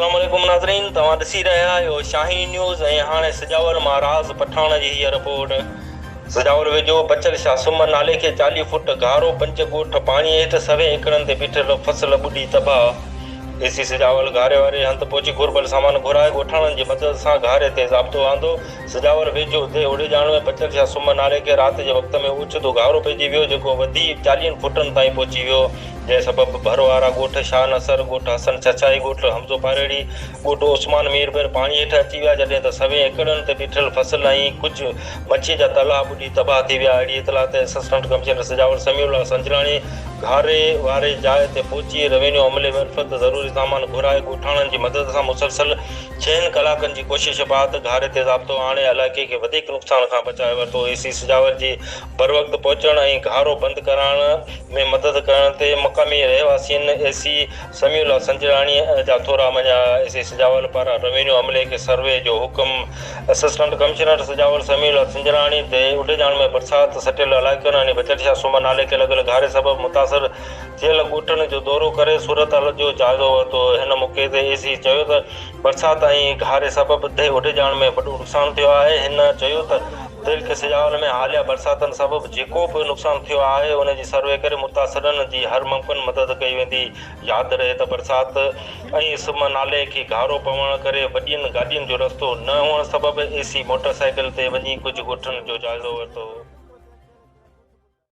السلام عليڪم ناظرين توهان ڏسي رهيا آهيو شاهين نيوز ۽ هاڻي سجاول مان راز پٺاڻ جي هيء رپورٽ سجاول ويجهو بچل شاهه سم نالي کي 40 فوٽ گهارو پنج ڳوٺ پاڻي هيٺ سوين ايڪڙن تي بيٺل فصل ٻڏي تباهه اي سي سجاول گهاري واري هنڌ پهچي گهربل سامان گهرائي ڳوٺاڻن جي مدد سان گهاري تي ضابطو آندو سجاول ويجهو ديهه اڙيڄاڻ ۾ بچل شاهه سم نالي کي رات جي وقت ۾ اوچتو گهارو پئجي ويو جيڪو وڌي 40 فوٽن تائين پهچي ويو جنهن سبب ڀر وارا ڳوٺ شاهه نصر، ڳوٺ حسن ڇڇائي، ڳوٺ حمزو پاريڙي، ڳوٺ عثمان ميربحر پاڻي هيٺ اچي ويا، جڏهن ته سوين ايڪڙن تي بيٺل فصل ۽ ڪجهه مڇي جا تلاء ٻڏي تباهه ٿي ويا. اهڙي اطلاع تي assistant commissioner Sujawal Samiullah Sanjrani گهاري واري جاء تي پهچي روينيو عملي معرفت ضروري سامان گهرائي ڳوٺاڻن جي مدد سان مسلسل ڇهن ڪلاڪن جي ڪوشش بعد گهاري تي ضابطو آڻي علائقي کي وڌيڪ نقصان کان بچائي ورتو. اي سي سجاول جي بروقت پهچڻ ۽ گهارو بند ڪرائڻ ۾ مدد ڪرڻ تي مقامي رهواسين اي سي سميع الله سنجراڻي جا ٿورا مڃيا. اي سي سجاول پاران روينيو عملي کي سروي جو حڪم. اسسٽنٽ ڪمشنر سجاول سميع الله سنجراڻي تي اڍيجاڻ ۾ برسات سٽيل علائقن ۽ بچل شاهه سومر نالي کي لڳل گهاري سبب متاثر ٿيل ڳوٺن جو دورو ڪري صورتحال جو جائزو ورتو. هن موقعي تي اي سي چيو ته برسات ۽ گهاري سبب ديهه اڍيجاڻ ۾ وڏو نقصان ٿيو آهي. هن چيو ته تعلقي سجاول ۾ حاليه برساتن سبب جيڪو به نقصان ٿيو آهي ان جي سروي ڪري متاثرن جي هر ممڪن مدد ڪئي ويندي. ياد رهي ته برسات ۽ سم نالي کي گهارو پوڻ ڪري وڏين گاڏين جو رستو نه هئڻ سبب اي سي موٽر سائيڪل تي وڃي ڪجهه ڳوٺن جو جائزو ورتو.